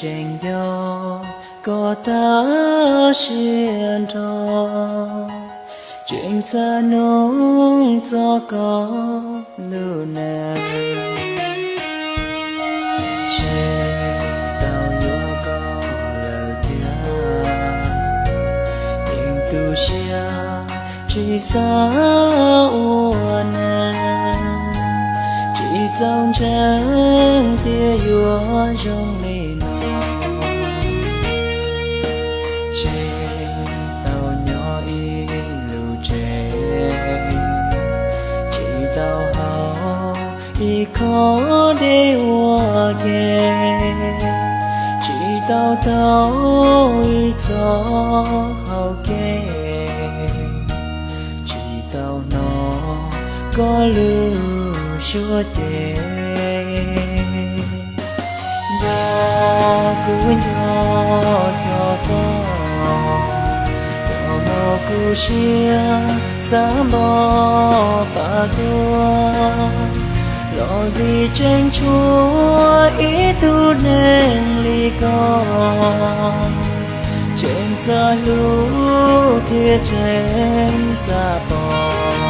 Tseem nco koj tag siab nrho, tseem xav nug txog koj lub neej. Tseem tau yuav koj lawm thiab, yeej tu siab tsis xav ua neej, tsis txaus ntseeg tias yuav zoo li no. Tseem tau nyob ib lub tsev, tsis tau haus ib khob dej ua ke, tsis tau taug ib txoj hau kev, tsis tau hnov koj lub suab ceg. Nco kuv nco txog koj, koj muab kuv siab xav npog pam tuag, los vim tseem tshuav ib tug neeg li koj, tseem xav hlub thiab tseem xav pom.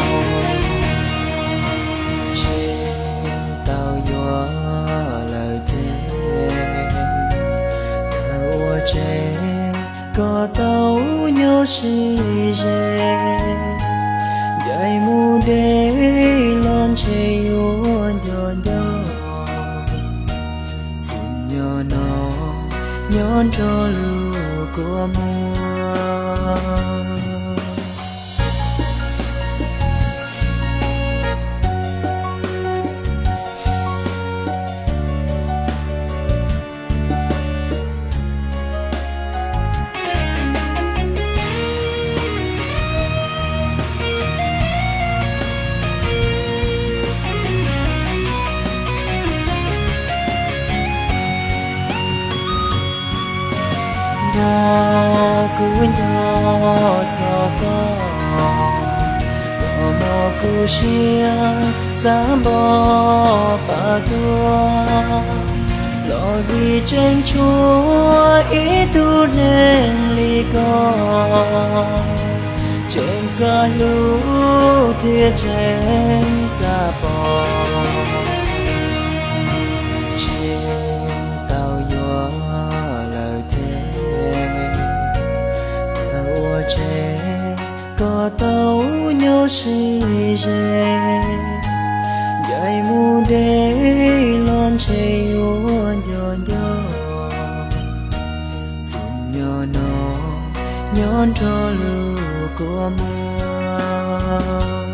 Tseem tau yuav lawm thiab, thaum ua tsev koj tau nyob sib ze, ncaim mus deb los ntshe yuav nco nco, xwm nyob no nyob nrog lub kua muag. Nco kuv nco txog koj, koj muab kuv siab xav npog pam tuag, los vim tseem tshuav ib tug neeg li koj, tseem xav hlub thiab tseem xav pom. Tseem tau yuav lawm thiab, thaum ua tsev koj tau nyob sib ze, ncaim mus deb los ntshe yuav nco nco, xwm nyob no nyob nrog lub kua muag.